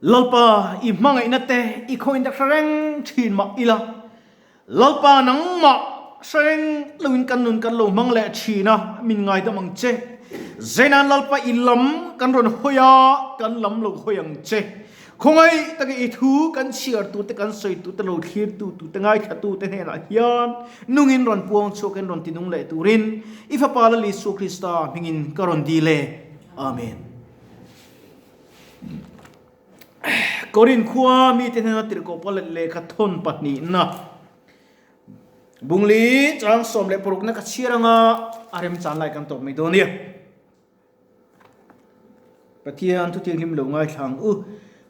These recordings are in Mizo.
Lalpa, i hmangaihna te i khawin tak hre reng thin mah ila, Lalpa nangmah hre reng loin kan nun kan lo hmang leh thin a, min ngaidam ang che. Zeinan Lalpa i lam kan rawn hawi a, kan lam lo hawi ang che. Khawngaih takin i thu kan chhiar tu te, kan sawi tu te, lo thlir tu tu te, ngaithla tu te hnenah hian nungin rawn puang chhuakin rawn tinung leh turin i Fapa Lal Isua Krista hmingin ka rawn dil e. Amen. Korin khua mite hnena tirhkoh pawl leh lehkha thawn pahnihna Bungli chang 16 na ka chhiar anga a remchan lai kan tawp mai dawn nia. Pathian thu thianghlim lo ngaithla ang u.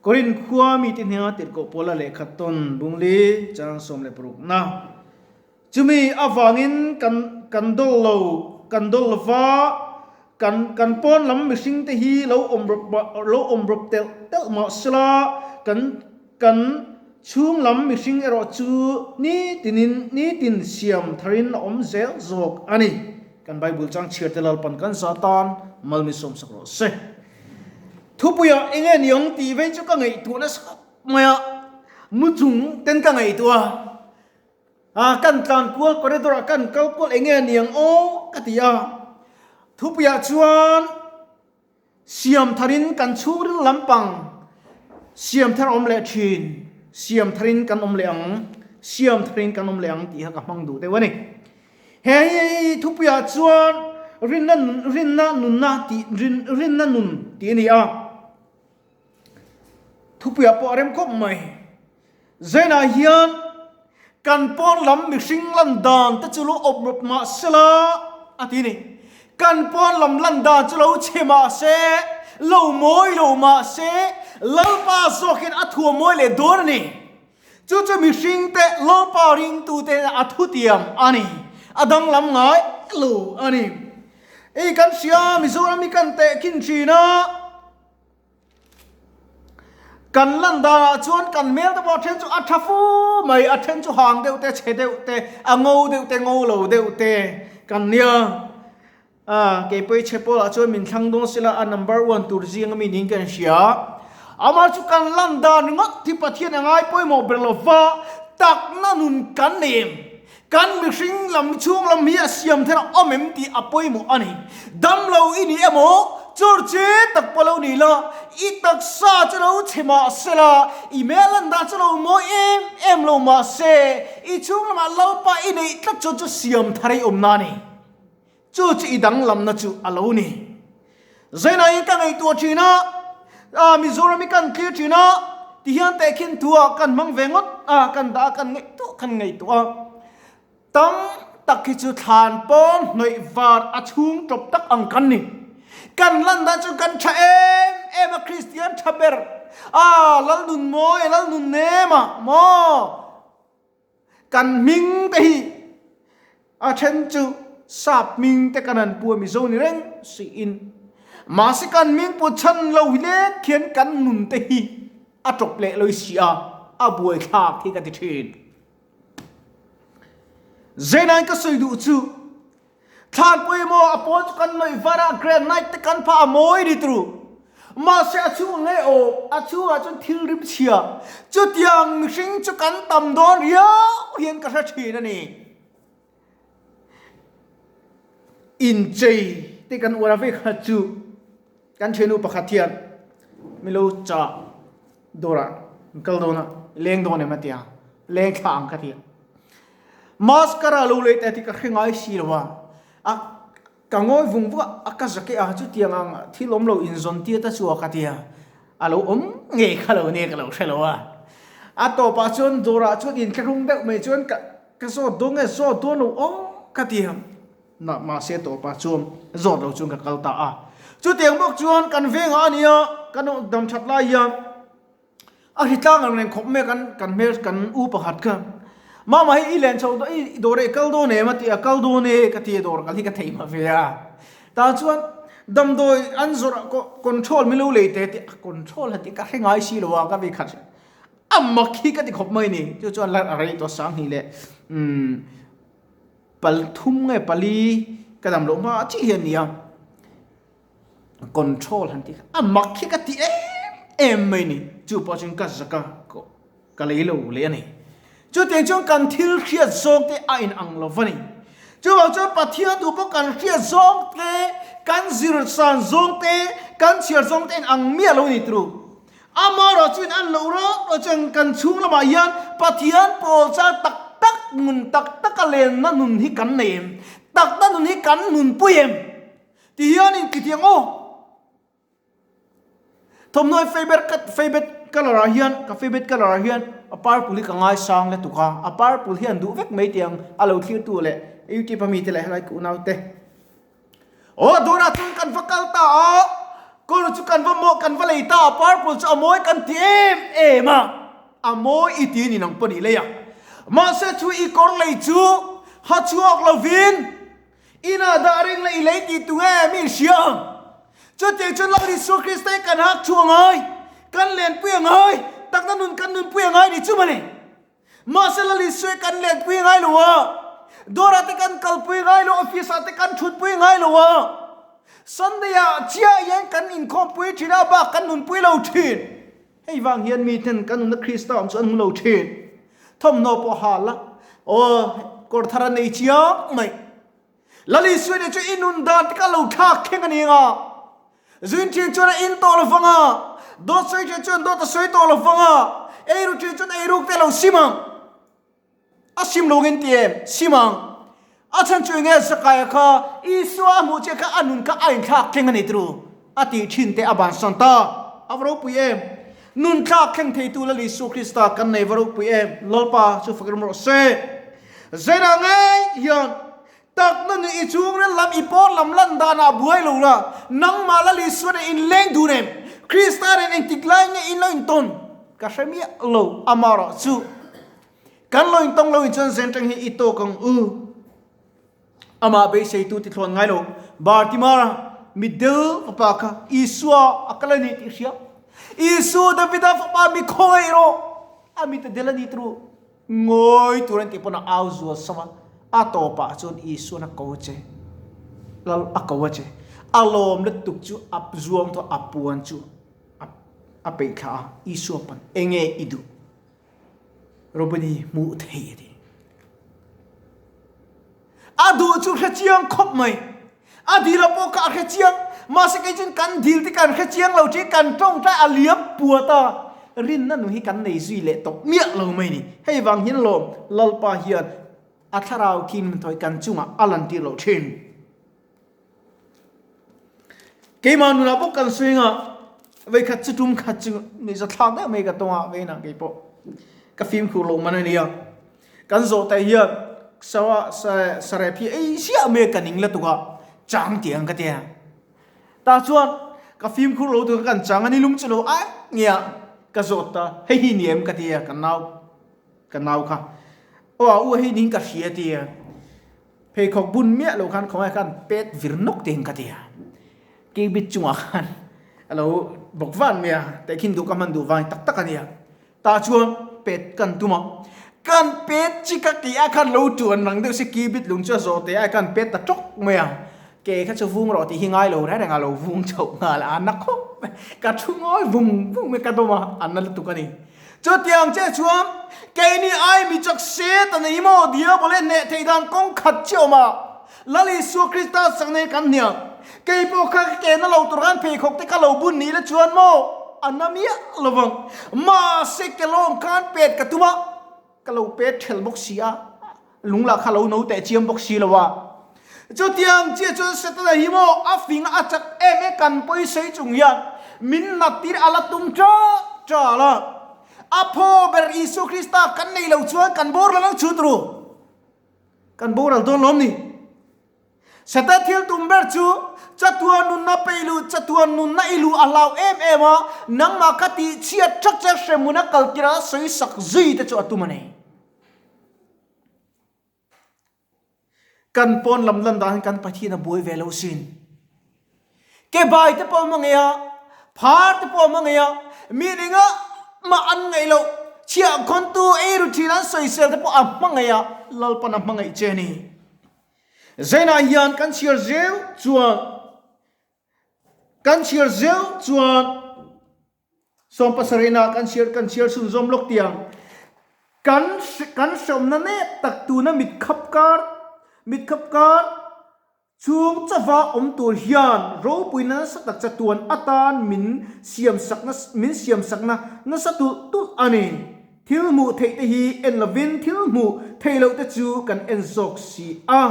Korin khua mite hnena tirhkoh pawl a lehkha tawn Bungli chang 16 na. Chumi avangin kan kan dawl lo, kan dawl lova, kan kan pawn lam mihring te hi lo awm rawp lo awm rawp telh telh mah sela, kan kan chhung lam mihring erawh chu nitinin nitin siam tharin a awm zel zawk a ni. Kan Bible chang chhiar te Lalpan kan za tan mal mi sawmsak rawh se. Thupuiah enge ni ang tih vei chu ka ngaihtuah nasa khawp mai a, mu chung ten ka ngaihtuah a. A kan tlan kual corridor ah kan kal kual eng nge ni ang aw ka ti a, thupuiah chuan siam tharin kan chhungril lampang siam thar awm leh thin, siam tharin kan awm leh ang, siam tharin kan awm leh ang tih kha ka hmang duh deuh a ni. He hi thupuiah chuan rinna rinna nunna tih rinna nun tih a ni a. Thupuiah pawh a rem khawp mai. Zainah hian kan pawn lam mihring lan dan te chu lo awp rawp mah sela a ti ni. Kan pawn lam lan dan chu lo chhe mah se, lo mawi lo mah se, Lalpa zawkin a thuam mawi leh dawn a ni. Chu chu mihring te Lalpa ringtute a thutiam a ni. A danglam ngai lo a ni. Ei kan hria Mizoram hi kan tehkhin thin a. Kan lan danah chuan kan hmel te pawh a then chu a tha fu mai, a then chu hang deuh te, chhe deuh te, a ngo deuh te, ngo lo deuh te kan nia. A keipawh i chhe pawlah chuan min thlang dawn sela a number one tur zing ami niin kan hria. Amah chu kan lan dan ringawt hi Pathian a ngai pawimawh ber lova takna nun kan nei em? Kan mihring lam chhung lam hi a siam thei a awm em tih a pawimawh a ni. Damlo i ni emaw, chur che tak pawh lo ni la, i taksa chu lo chhe mah se la, i hmel lan dah chu lo mawi em em lo mah se, i chhung lamah Lalpa i neih tlat chuan chu siam thar i awmna a ni. Chu chu i danglamna chu a lo ni. Zainain ka ngaihtuah thin a, a Mizoram hi kan thlir thin a, tihian tehkhin thu ah kan hmang ve ngawt a, kan dah a, kan ngaihtuah kan ngaihtuah a. Tam tak hi chu thlan pawn hnawih var a chhung tawp tak ang kan ni. Kan lan dan chu kan tha em em a, Kristian tha ber a, Lalnunmawi, Lalnunnema maw? Kan hming te hi a then chu sap hming te kan han pu a Mizo ni reng siin mahse kan hming pu chhan lo hi lek hian kan nun te hi a tawp leh loi si a, a buaithlak hi ka ti thin. Zeinain ka sawi duh chu Thlan pawimawh a pawl chu kan nawih var a, granite te kan phah a mawi ni turu. Mahse a chhung nge aw, a chhungah chuan thil rim chhia. Chutiang mihring chu kan tam dawn riau hian ka hre thin a ni. Inchei te kan uar a vek kha chu kan thiannu pakhat hian milo chah dawrah kal dawn a, leng dawn em a ti a, leng thla ang ka ti a. Mascara lo lei teh tih ka hre ngai si lo a, a ka ngawi vung vung a, a ka zak e a, chutiang ang thil awm lo inzawn tir ta chu a ka ti a, a lo awm ngei kha lo nia ka lo hre lo a. A tawpah chuan dawrah chuan inthlahrung deuh mai chuan ka ka zawt dawn nge zawt dawn lo aw ka ti a, na mahse tawpah chuan zawt lo chuan ka kal ta a. Chutiang bawk chuan kan vengah a nia, kan dam that lai hian A hri tlang ang reng khawp mai a kan kan hmel kan u pakhat kha Mama hei i len chho dawn i dawr i kal dawn em a ti a kal dawn e ka ti a dawr kal hi ka thei hma ve a tah chuan damdawi an zawrh ah control min lo lei teh tih a control han tih ka hre ngai si lo a ka vei khat a mak hi ka ti khawp mai ni chu chuan la a rei tawh 2000 leh umm pal thum nge pali ka dam loh hma chiah hi a ni a. Control han tih kha a mak hi ka ti em em mai ni. Chu pawh chuan ka zak a, ka lei lo leh a ni. Chutiang chuan kan thil hriat zawng te a inang lo va ni. Chuvang chuan Pathian duh pawh kan hriat zawng te, kan zir san zawng te, kan chhiar zawng te inang miah lo ni turu. Amaherawh chuan an loh rawk rawk chuan kan chhung lamah hian Pathian pawl chang tak tak nun tak taka lenna nun hi kan nei em? Takna nun hi kan nunpui em? Ti hian in ti thiang aw. Thawmhnaw favorite favorite colour ah hian ka favorite colour ah hian a purple hi ka ngaisang le tuk a a purple hian duh vek mai tiang a lo thlir tu leh youtube a mite leh helai ka unau te aw dawrah chuan kan va kal ta a kawr chu kan va maw kan va lei ta a purple chu a mawi kan ti em em a a mawi i ti ni nang pawh ni lei a mahse chu i kawr lei chu ha chhuak lovin Inah dah reng la i lei tih tu nge mi hria ang? Chutiang chuan Lal Isua Krista hi kan hak chhuah ngai, kan lenpui a ngai, takna nun kan nunpui a ngai ni chu mawle. Mahse Lal Isua hi kan lenpui ngai lo a, dawrah te kan kalpui ngai lo, office ah te kan thutpui ngai lo a, Sunday ah chiah hian kan inkhawmpui thin a, bak kan nunpui lo thin. Hei vang hian mi ten kan nunna Krista awm chu an hmu lo thin. Thawmhnaw pawh hal la, aw, kawr thar a nei chiang mai. Lal Isua nih chu i nun dan te kha lo thlak thleng a ni anga, zuin thin chuan a in tawh lo vang a, dawt sawi thin chuan dawt a sawi tawh lo vang a, eiru thin chuan eiruk te a lo sim ang. A sim lo ngin ti em? Sim ang. A chhan chu enge Zakaia kha Isua a hmuh chiah kha a nun kha a inthlak thleng a ni tru a tih thin te a bansan ta. A va ropui em? Nun thlak thleng theitu Lal Isua Krista kan nei va ropui em? Lalpa chu fak rim rawh se. Zena ngei hian takna nuih i chhungril lam i pawn lam lan danah buai lo la, nangmah Lal Isua nen inleng dun em? Krista nen engtik lai nge in lo intawn? Ka hre miah lo, amaherawh chu Kan lo intawng lo in chuan Zentang hi i tawk ang u. Amah beiseitu ti thlawn ngai lo. Bartimara mitdel fapa kha Isua a kal a ni tih hria. Isu Davida fapa mi khawngaih rawh. A mit a del a ni turu. Ngawi tur an tih pawn a au zual sam a. A tawpah chuan Isuan a ko a che. Lal a ko a che. A lawm lutuk chu a zuang tawh a puan chu a peih thla a. Isua pawn enge i duh? Robini hmuh thei a ti. A duh chu hre chiang khawp mai. A dil a pawh kha a hre chiang. Mahse kei chuan kan dil te kan hre chiang lo thin, kan tawngtai a liam puat a. Rinna nu hi kan nei zui leh tawp miah lo mai ni. Hei vang hian lawm Lalpa hian a thlarau khi min thawi kan chungah a lantir loh thin. Keimah nunah bawk kan swing a, veikhat chu tum khat chu nuihza thlak deuh mai ka tawng a, veinah kei pawh ka fimkhur loh man a nia. Kan zawh te hian sawa sarep hi ei ziah mai a ka ning lutuk a, chang tih ang ka ti a. Tah chuan ka fimkhur lo tur kha kan chang a ni lum chu lo ai nge a, ka zawt ta, hei hi ni em ka ti a, ka nau ka nau kha aw a u hei niin ka hria a ti a. Pheikhawk bun miah lo khan khawngaih khan pet vir nawk tiin ka ti a, keyboard chungah khan a lo bawk van mai a, tehkhin duh ka hman duh vang tak tak a nia. Tah chuan pet kan tum a, kan pet chi ka ke ah khan lo tuan rang deuh si keyboard lung chu a zawh teh ah khan pet ta tawk mai a, ke kha chu vung rawh tih hi ngai lo reng reng a lo vung chhoh nghal a, a na khawp mai, ka thu ngawi vung vung mai ka dawm a, a na lutuk a ni. Chutiang che chuan keini ai mi chak se ta nei maw Diabole hneh theih dan kawng khat chi awm a, Lal Isua Krista sak nei kan hniang. Kei pawh kha ka ke na lo tur khan pheikhawk te ka lo bun ni la chuan maw a na miah lo vang. Mahse ke lawm khan pet ka tum a, ka lo pet ṭhel bawk si a, lung lah kha lo no teh chiam bawk si lo a. Chutiang chiah chuan Setana hi maw a fing a chak em e kan pawisei chung hian min nat tir a la tum ṭa ṭal a. A phaw ber Isua Krista kan nei lo chuan kan boral ang chhut ru. Kan boral dawn lawm ni. Setana thil tum ber chu chatuan nunna peilu, chatuan nunna i luh a hlau em em a, nangmah kha tih chhiat ṭhak che hremhmun a kal tir a sawisak zui te chu a tum a ni. Kan pawn lam lan dan kan Pathian a buai ve lo sin. Ke bai te pawh a hmangei a, phar te pawh a hmangei a, mi ringa mah an ngaih loh, chhiahkhawntu eiru thin an sawisel te pawh a hmangei a, Lalpan a hmangaih che a ni. Zainah hian kan chhiar zel chuan, kan chhiar zel chuan. Sawmpasarihna kan chhiar kan chhiar chhunzawm lawk tiang kan kan hreawmna nep tak tuna mitkhap kar mitkhap kar Chung chauha awm tur hian ropuina nasa tak chatuan atan min siamsakna min siamsakna nasa tulh tulh a ni. Thil hmuh theih te hi en lovin thil hmuh theih loh te chu kan en zawk si a.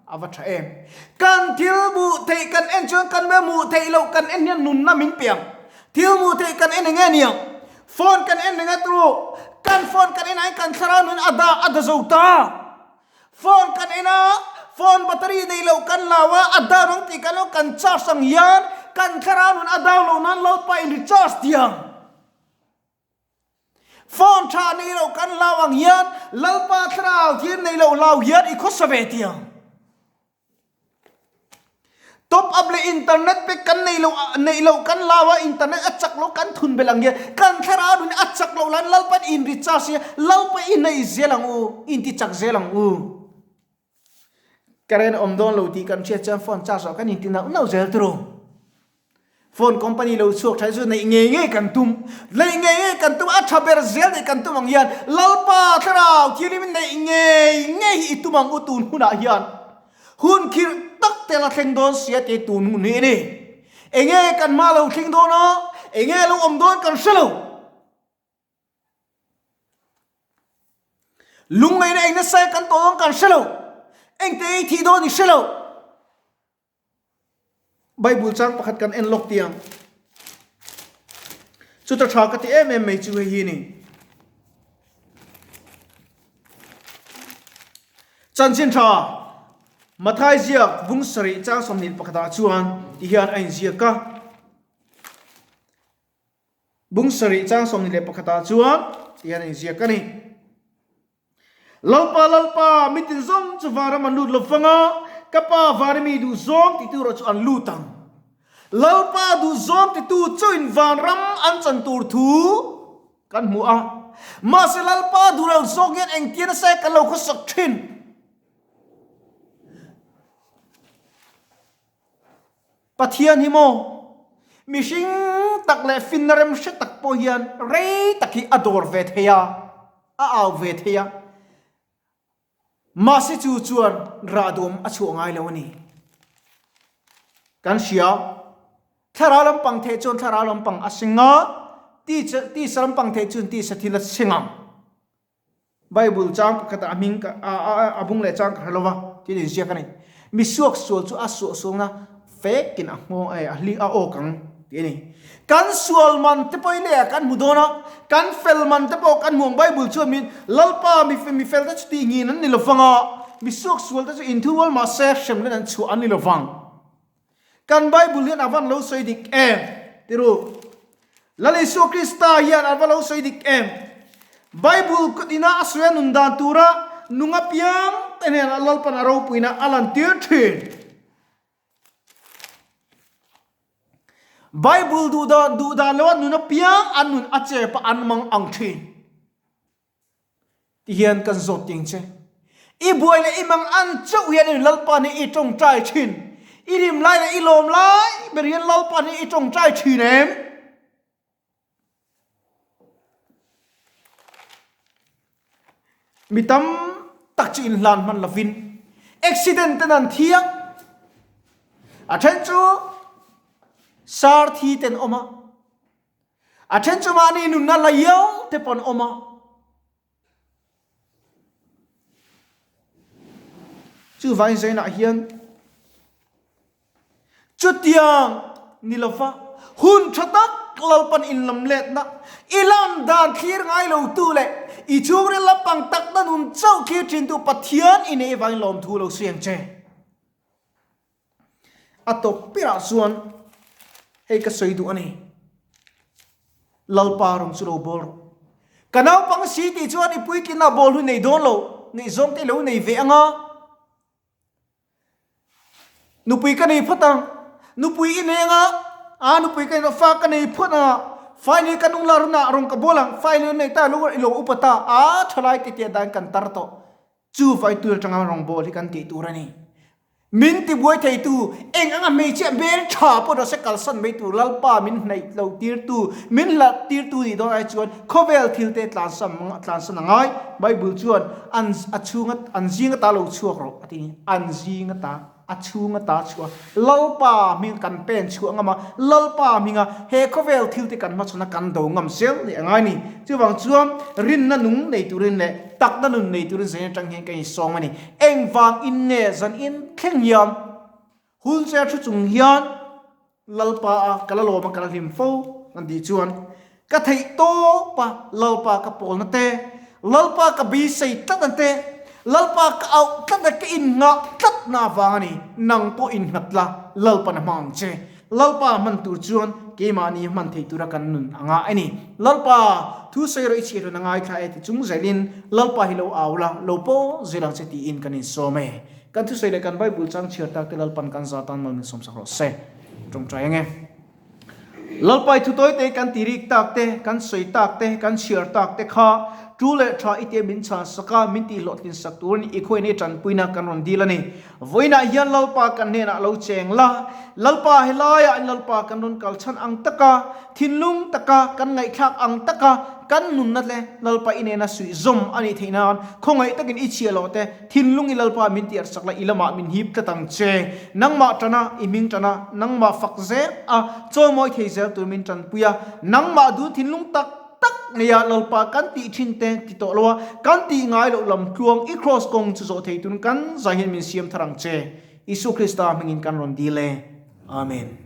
A va tha em. Kan thil hmuh theih kan en chuan kan hmel hmuh theih loh kan en hian nunna min pe ang. Thil hmuh theih kan en enge niang? Phone kan en enge turu? Kan phone kan en ah hian kan thlarau nun a da a da zo ta. Phone kan en a, phone battery nei loh kan lau a, a down ang tih kan lo kan charge ang hian kan thlarau nun a down loh nan Lalpa in recharge tiang. Phone tha nei loh kan lau ang hian Lalpa thlarau thil nei loh lau hian i khawsa ve tiang. Top up leh internet pek kan nei lo neih loh kan lau a internet a chak lo kan thun belh ang hian kan thlarau nun a chak loh lan Lalpan in recharge hi Lalpa i nei zel ang u in ti chak zel ang u. Current awm dawn lo tih kan hriat chuan phone charge ah kan in ti nauh nauh zel turu. Phone company lo chhuak tha hi chu neih ngei ngei kan tum, neih ngei ngei kan tum, a tha ber zel neih kan tum ang hian Lalpa Thlarau Thianghlim neih ngei ngei hi i tum ang u tun hunah hian hun khirh tak te la thleng dawn sia tih tun hun hi a ni. Enge kan hma lo thleng dawn a, enge lo awm dawn kan hre lo. Lungngaihna eng nasa e kan tawh dawn kan hre lo. Engte ei thih dawn i hre lo. Bible chang pakhat kan en lawk tiang. Chuta tha ka ti em em mai chu hei hi ni. Chanchin tha Mathai ziak bung sarih chang 21 ah chuan ti hian a inziak a. Bung sarih chang 21 ah chuan ti hian a inziak a ni. Lalpa, Lalpa, mitin zawng chu vanram an lut lo fang a, ka Pa vana mi duh zawng titu erawh chu an lut ang. Lalpa duh zawng titu chuin vanram an chan tur thu kan hmu a. Mahse Lalpa duh lo zawng hian engtia nasa kan lo khawsak thin. Pathian hi maw? Mihring tak leh finna rem hre tak pawh hian rei tak hi a dawr ve thei a, a au ve thei a. Mahse chu chuan rah duam a chhuah ngai lo a ni. Kan hria, thlarau lampang theh chuan thlarau lampang a seng a, tisa lampang theh chuan tisa thil a seng ang. Bible chang pakhat ah a hming ka a bung leh chang ka hre lo va tin inziak a ni. Mi suak sual chu a suah sualna fekin a nghawng a a hli a awk ang tih a ni. Kan sual man te pawh hi leh ah kan hmu dawn a, kan fel man te pawh kan hmu ang Bible chuan min Lalpa mi mi fel te chu tih nghin an ni lo vang a, mi suak sual te chu inthurual mahse hrem len an chhuah an ni lo vang. Kan Bible hian a van lo sawi dik em? Tiru. Lal Isua Krista hian a va lo sawi dik em? Bible kut ina a sawi a nun dan tura nung apiang te hnenah Lalpan a ropuina a lantir thin. Bible duh dan duh dan loa nun apiang an nun a chep a an mang ang thin. Ti hian kan zawt ting che. I buai leh i mang an chauh hian in Lalpa nih i tawngtai thin. I rim lai leh i lawm lai ber hian Lalpa nih i tawngtai thin em? Mi tam tak chu inhlan hman lovin accident ten an thi a. A then chu sar thi ten awm a. A then chu mahni nunna la iau te pawh an awm a. Chuvangin zainah hian chutiang ni lova hun tha tak Lalpan inlam letna i lam dan thlir ngai lo tu leh i chhungril lampang takna nun chauh thlir thin tu Pathian i neih avangin lawmthu lo siam che. A tawp berah chuan hei ka sawi duh a ni. Lalpa rawn chu lo bawl rawh. Ka naupang si tih chuan i puitlinna bawl hun nei dawn lo, ngaihzawng te i lo nei ve ang a. Nupui ka nei phawt ang, nupui i nei ang a, a nupui ka nei rawh, fa ka nei phawt ang a, file hi ka nung la runah rawn ka bawl ang, file hi nei ta lo i lo upa ta, a thalai te tia dan kan tar tawh. Chu vai tur atanga rawngbâwl hi kan tih tur a ni. Min tibuai theitu, eng anga hmeichhia hmel tha pawh rawh se kalsan mai tur Lalpa min hnaih lo tirtu, min hlat tirtu nih dawn ai chuan khawvel thil te tlansan tlansan a ngai. Bible chuan an a chhunga an zing ata lo chhuak rawh a ti ni. An zing ata a chhung ata chhuah Lalpa hming kan pen chhuah ngam a, Lalpa hminga he khawvel thil te kan hmachhawn a kan do ngam zel nih a ngai ni. Chuvang chuan rinna nung nei turin leh takna nun nei turin zan atang hian kan insawm a ni. Engvang in nge zan in thleng hian wheelchair thu chung hian Lalpa a ka la lawm a ka la hlim fo an tih chuan ka theih tawp a Lalpa ka pawlna te, Lalpa ka beisei tlat na te, Lalpa ka auh tlat na ka inngah tlat na avang a ni. Nang pawh innghat la Lalpa na hmang ang che. Lalpa hman tur chuan keimahni hman thei tura kan nun a ngah a ni. Lalpa, thu sawi rawh i chhiat rawn a ngaithla e ti chung zelin Lalpa hi lo au la, lo paw zel ang che tiin kan insawm e. Kan thusawi leh kan Bible chang chhiar tak te Lalpan kan za tan mal min sawmsak rawh se. Tawngtai ang e. Lalpa i thu tawi te kan ti rik tak te, kan sawi tak te, kan chhiar tak te kha tu leh tha i tia min chhan sak a, min tih hlawhtlin sak turin i khawiin i tanpuina kan rawn dil a ni. Vawiinah hian Lalpa kan hnenah lo cheng la, Lalpa helaiah in Lalpa kan rawn kal chhan ang taka, thinlung taka kan ngaihthlak ang taka kan nunna te Lalpa i nena suih zawm a nih theih nan khawngaih takin i chhia loh te thinlung i Lalpa min tiar sak la i lamah min hip tlat ang che. Nangmah tana i hming tana nangmah fak zel a chawimawi thei zel tur min tanpui a, nangmah dun thinlung tak tak nei a Lalpa kan tih thin te ti tawh lo a, kan tih ngai loh lam tluang i kraws kawng chu zawh thei tun kan zai hian min siam thar ang che. Isu Krista hmingin kan rawn dil e. Amen.